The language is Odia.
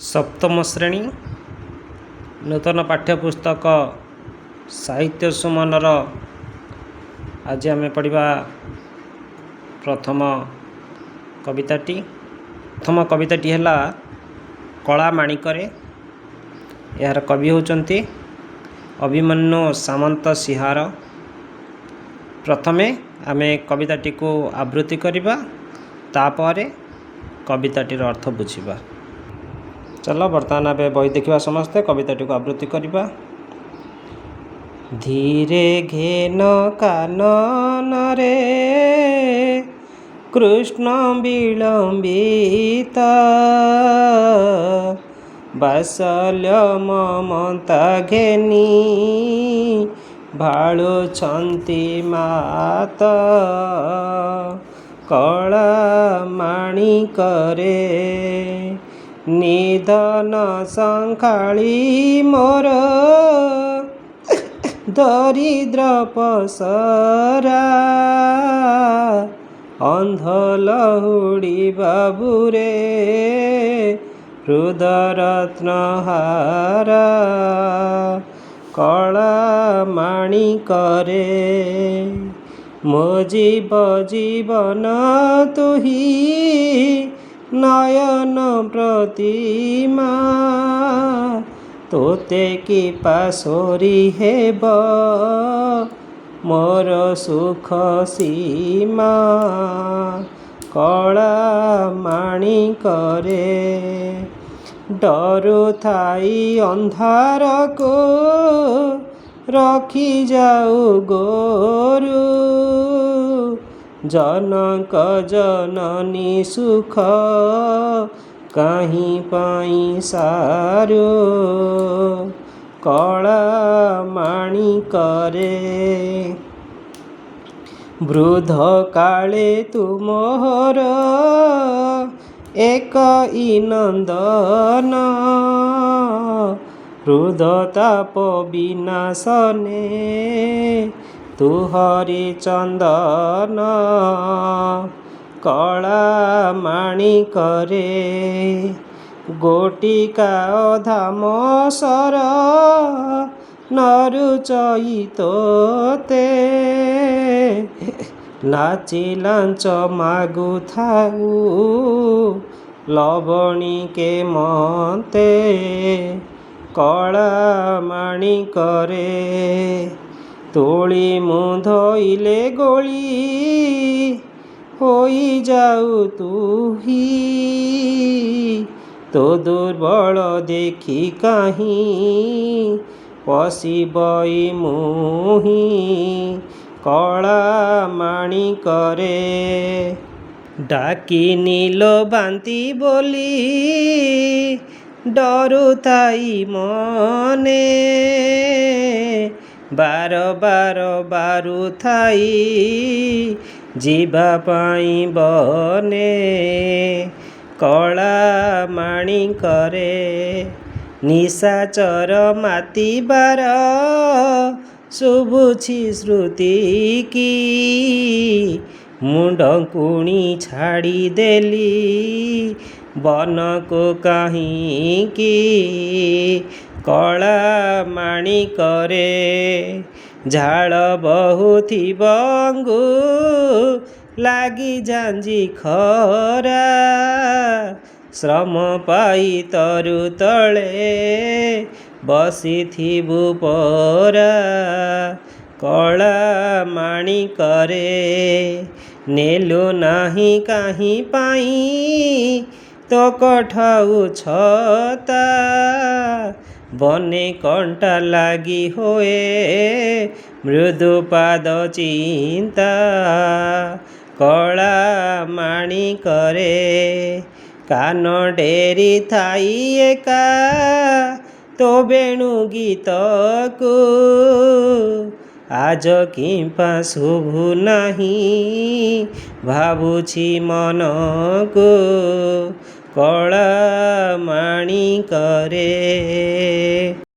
ସପ୍ତମ ଶ୍ରେଣୀ ନୂତନ ପାଠ୍ୟପୁସ୍ତକ ସାହିତ୍ୟ ସୁମନର ଆଜି ଆମେ ପଢ଼ିବା ପ୍ରଥମ କବିତାଟି। ପ୍ରଥମ କବିତାଟି ହେଲା କଳା ମାଣିକରେ। ଏହାର କବି ହେଉଛନ୍ତି ଅଭିମନ୍ୟୁ ସାମନ୍ତ ସିଂହାର। ପ୍ରଥମେ ଆମେ କବିତାଟିକୁ ଆବୃତ୍ତି କରିବା, ତାପରେ କବିତାଟିର ଅର୍ଥ ବୁଝିବା। ଚାଲ, ବର୍ତ୍ତମାନ ଏବେ ବହି ଦେଖିବା, ସମସ୍ତେ କବିତାଟିକୁ ଆବୃତ୍ତି କରିବା। ଧୀରେ ଘେନ କାନନରେ କୃଷ୍ଣ ବିଳମ୍ବିତ ବାତ୍ସଲ୍ୟ ମମତା ଘେନି ଭାଳୁଛନ୍ତି ମାତ କଳା ମାଣିକରେ। ନିଧନ ସଙ୍ଖାଳି ମୋର ଦରିଦ୍ର ପସରା, ଅନ୍ଧ ଲହୁଡ଼ି ବାବୁରେ ହୃଦରତ୍ନହାର କଳା ମାଣିକରେ। ମୋ ଜୀବ ଜୀବନ ତୁହି ନୟନ ପ୍ରତିମା, ତୋତେ କି ପାଶୋରି ହେବ ମୋର ସୁଖ ସୀମା କଳା ମାଣିକରେ। ଡରୁଥାଇ ଅନ୍ଧାରକୁ ରଖିଯାଉ ଗୋରୁ, ଜନକ ଜନନୀ ସୁଖ କାହିଁ ପାଇଁ ସାରୁ କଳା ମାଣିକରେ। ବୃଦ୍ଧ କାଳେ ତୁ ମୋହର ଏକଇ ନନ୍ଦନ, ହୃଦତାପ ବିନାଶନେ ତୁ ହରିଚନ୍ଦନ କଳା ମାଣିକରେ। ଗୋଟିକା ଅଧାମ ସର ନରୁଚଇ ତୋତେ, ନାଚି ଲାଞ୍ଚ ମାଗୁଥାଉ ଲବଣିକେ ମତେ କଳା ମାଣିକରେ। ତୋଳି ମୁଁ ଧୋଇଲେ ଗୋଳି ହୋଇଯାଉ ତୁହି, ତୋ ଦୁର୍ବଳ ଦେଖି କାହିଁ ପଶିବଇ ମୁହିଁ କଳା ମାଣିକରେ। ଡାକିନିଲୋ ବାନ୍ତି ବୋଲି ଡରୁଥାଇ ମନେ, ବାର ବାର ବାରୁଥାଇ ଯିବା ପାଇଁ ବନେ କଳା ମାଣିକରେ। ନିଶାଚର ମାତିବାର ଶୁଭୁଛି ଶ୍ରୁତିକି, ମୁଣ୍ଡକୁଣି ଛାଡ଼ିଦେଲି ବନକୁ କାହିଁକି କଳା ମାଣିକରେ। ଝାଳ ବହୁଥିବ ଅଙ୍ଗୁ ଲାଗି ଝାଞ୍ଜି ଖରା, ଶ୍ରମ ପାଇ ତରୁ ତଳେ ବସିଥିବୁ ପରା କଳା ମାଣିକରେ। ନେଲୁ ନାହିଁ କାହିଁ ପାଇଁ ତୋ କଠଉ ଛତା, ବନେ କଣ୍ଟା ଲାଗି ହୋଏ ମୃଦୁ ପାଦ ଚିନ୍ତା କଳା ମାଣିକରେ। କାନ ଡେରି ଥାଇ ଏକା ତୋ ବେଣୁ ଗୀତକୁ, ଆଜ କିମ୍ପା ଶୁଭୁ ନାହିଁ ଭାବୁଛି ମନକୁ କଳା ମାଣିକରେ।